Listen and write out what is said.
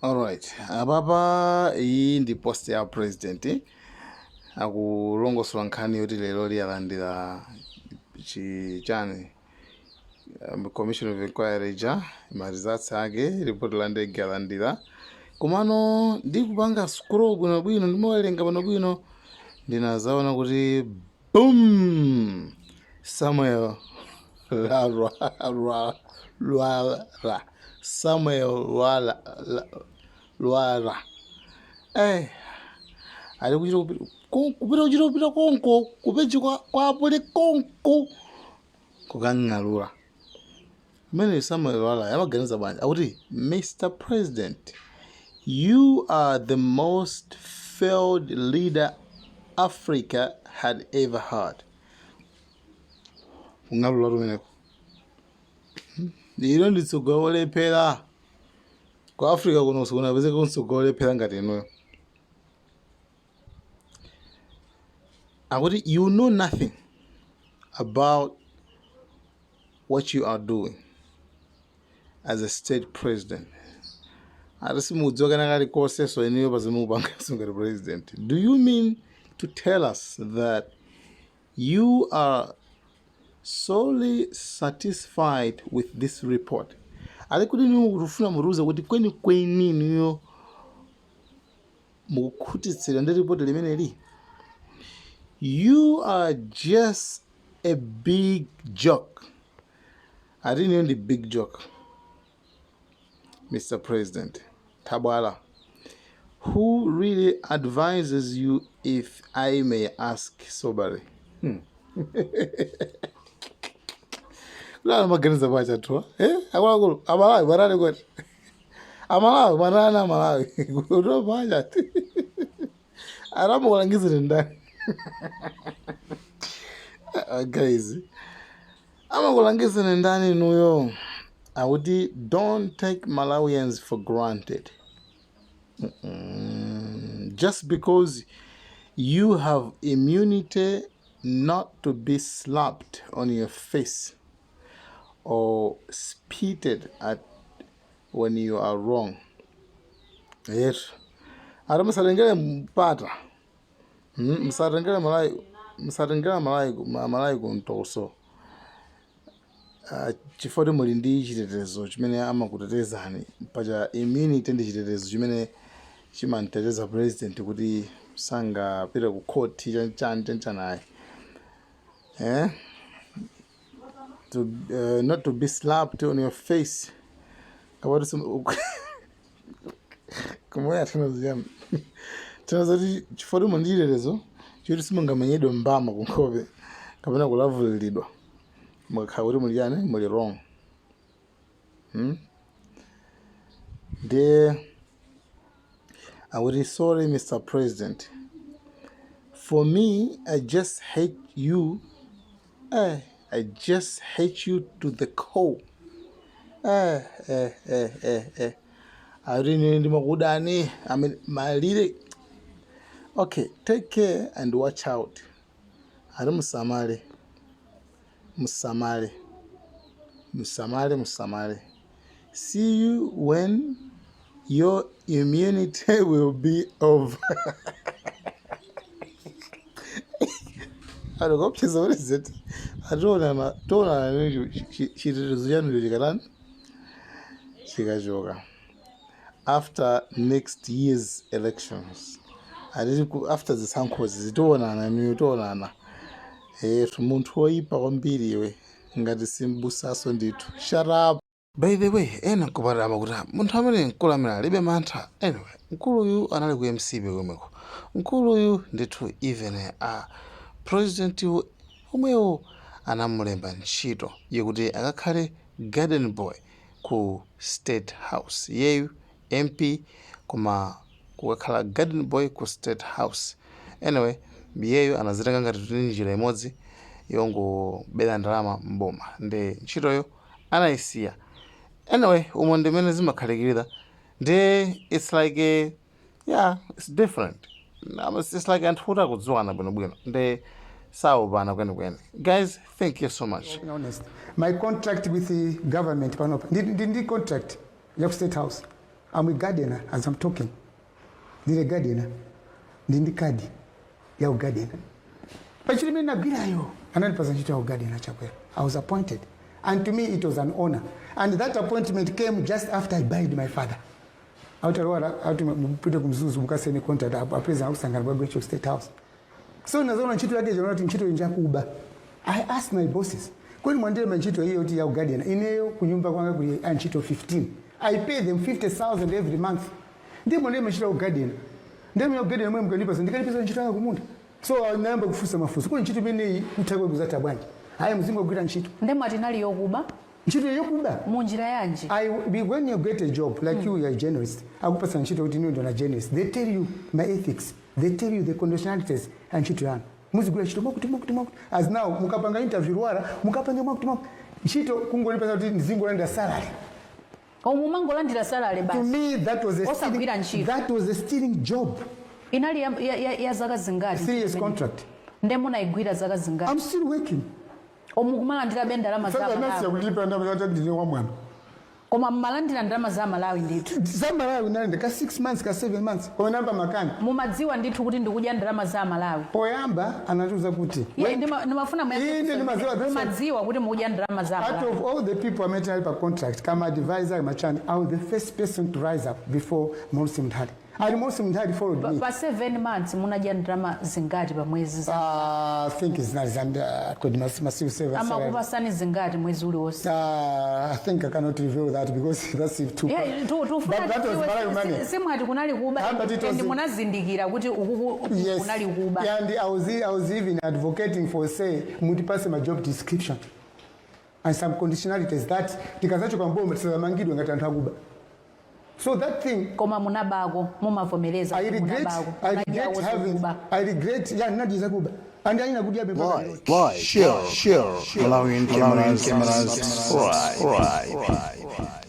Alright, apapa iyi ndi post ya president akulongosola nkhani yoti lero liyalandira chi chani commission of inquiry ija, ma results ake, report la ndege alandira. Komano ndikupanga scroll bwinobwino, ndimawerenga bwinobwino, ndinazaona kuti boom, Samuel Lwara, Samuel Lwara ali kuchita kupita kuchita kupita konko ku page kwa apule konko kukang'alula. Mmene Samuel Lwara amaganiza bwanji? Akuti, "Mr President, you are the most failed leader Africa had ever had." Kung'alula kumeneko. Ilo ndi mtsogoleri wolephera ku Africa kuno, sikunapezeka mtsogoleri wolephera ngati inuyo. Akuti, "You know nothing about what you are doing as a state president." Ati simukudziwa kena kalikonsenso inuyo pa zomwe mukupangazo ngati president. "Do you mean to tell us that you are solely satisfied with this report?" Ati kuti inuyo mukufuna mutiuze kuti kwenikweni inuyo mukukhutitsidwa ndi ripoti limeneli? "You are just a big joke." Ati inuyo ndi big joke, Mr President. Thabwala. "Who really advises you, if I may ask soberly?" Kulala maganiza pacha tuwa. Eh? Akuluakulu, Amalawi, mwanani kuti? Amalawi, mwanani Amalawi. Kuto pacha. Amakulangizani ndani? Guys, amakulangizani ndani inuyo? Akuti, "Don't take Malawians for granted. Just because you have immunity not to be slapped on your face or spitted at when you are wrong." Yetu. Ati musatengere mpata. Musatengere Malawi kumtoso. Chifukwa kuti muli ndi chitetezo chimene amakutetezani. Paja immunity ndi chitetezo chimene chimamteteza president kuti sangapite ku court chanchani chanchani ayi. Eh? Not to be slapped on your face. Kapati kumoya tinazo tinazo kuti chifukwa kuti muli ndi chitetezo choti simungamenyedwe mbama kunkhope kapena kulavuliridwa mukakhala kuti muli chani, muli wrong. Ndiye akuti, "Sorry, Mr President, for me I just hate you. I just hate you to the core." Akuti ine ndimakudani, I mean, malire. Okay, "Take care and watch out." Ati musamale, musamale, musamale, musamale. "See you when your immunity will be over." Akuopseza president, ationana, tionana chitetezo chanucho chikatani, chikachoka, after next year's elections. Ati after zisankhozi zitionana inuyo, tionana. Munthu woyipa kwambiri iwe, ngati simbusaso ndithu. Shut up. By the way, ena nkumadabwa kuti ah, munthu amene mkulu amene alibe mantha. Anyway, mkuluyu anali ku MCP komweko. Mkuluyu ndithu even a president omwewo anamulemba ntchito yokuti akakhale garden boy ku State House. Iyeyu MP koma kukakhala garden boy ku State House. Anyway, iyeyo anazitenga ngati kuti ndi njira imodzi yongobera ndalama m'boma nde ntchitoyo anayisiya. Anyway, umo ndi mmene zimakhalikira nde it's like a, yeah, it's different. It's like anthu kuti akudziwana bwinobwino nde saopana kwenikweni. Guys, thank you so much. Being honest, my contract with the government panopa ndi contract ya ku State House. I'm a gardener as I'm talking. Ndine gardener, ndi ndi kadi ya ugardener. Pachili imene nagwirayo, anandipasa ntchito ya ugardener Chakwera. I was appointed, and to me it was an honor, and that appointment came just after I buried my father. Autalowala auti mupite kumzuzu mukasaine contract, a president akusangana bwagwecho State House. So nazoona ntchito yake jona kuti ntchito injakuba. I asked my bosses, "Kwani mwandilemba ntchito iyo kuti ya ugardener? Ineyo kunyumba kwanga kuli antchito 15. I pay them 50,000 every month. Ndiye mwandilemba ntchito ya ugardener, ndiye ya ugardener mwe mkanipasa, ndikanipasa ntchito yanga kumunda." So nayamba kufunsa mafunso, "Kodi ntchito imeneyi kuthakwe kuzatha bwanji?" "Hayi, muzingogwira ntchito." Ndemwati inali yokuba? Ntchito yokuba. Munjira yanji? When you get a job, like you are a journalist, akupasa ntchito kuti niyo ndona journalist, they tell you my ethics, they tell you the conditionalities ya ntchito yanu. Muzigwira ntchito mwakuti, mwakuti, mwakuti. As now, mukapanga interview lwara, mukapanga mwakuti, mwakuti. Ntchito kungolipasa kuti ndizingolanda salary. Omwe umangolandira salary To basi. me, that was a Osagwira stealing, ntchito. that was a stealing job. Inali ya zaka zingati? 3 years contract. Nde munayigwira zaka zingati? I'm still working. Omwe kumalandirabe ndalama za Sasa nasi Malawi? Kulipa ndalama, ndine wa mwana. Koma mmalandira ndalama za Malawi ndithu? Za Malawi nalinde ka 6 months, ka 7 months, koma namba makani. Mumadziwa ndithu kuti ndikudya ndalama za Malawi? Poyamba anatiuza kuti Iye, ndimafuna muyankhe. Inde, ndimadziwa, Mumadziwa kuti mukudya ndalama za Out Malawi? of all the people I met pa contract, kama advisor, machani, I was the first person to rise up before Maurice Mthali. And Maurice Mthali followed me. Pa 7 months munadya ndalama zingati pa mwezi? I think it's not could massive seven. Amakupasani zingati mwezi uliwonse? I think I cannot reveal that because that's too. Yeah, tufuna But that was tidziwe, Malawi money. Simwati kunali kuba? Ah, but it was And munazindikira kuti ukuku Yes. kunali kuba? And I was even advocating for, say, mutipase my job description and some conditionalities that tikazachoka mboma tisamangidwe ngati anthu akuba. So that thing Koma munabako, mumavomereza I kuti regret, munabako? I regret Munadya having, kuba. I regret, yeah, nadiza kuba. And I kudya mpaka lero. Like, share, Malawian cameras, subscribe.